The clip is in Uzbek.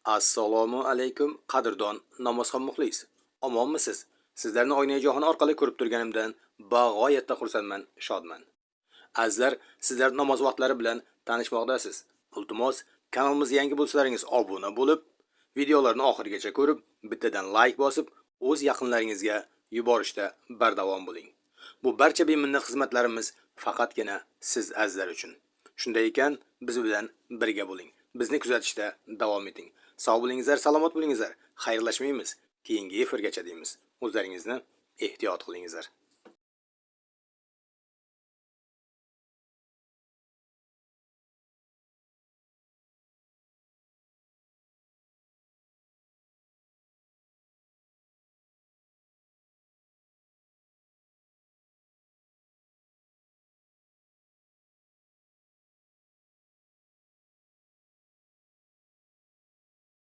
Assalomu alaykum, qadrdon namozxon muxlis. Omonmisiz? Sizlarni Oynai jahon orqali ko'rib turganimdan bag'oyatda xursandman, shodman. Azizlar, sizlar namoz vaqtlari bilan tanishmoqdasiz. Iltimos, kanalimizga yangi bo'lsalaringiz obuna bo'lib, videolarni oxirigacha ko'rib, bittadan like bosib, o'z yaqinlaringizga yuborishda bardavom bo'ling. Bu barcha beminnat xizmatlarimiz faqatgina siz azizlar uchun. Shunday ekan, biz bilan birga bo'ling. Bizni kuzatishda davom eting. Sog' bo'lingizlar, salomat bo'lingizlar. Xayrlashmaymiz. Keyingi efirgacha deymiz. O'zlaringizni ehtiyot qilingizlar.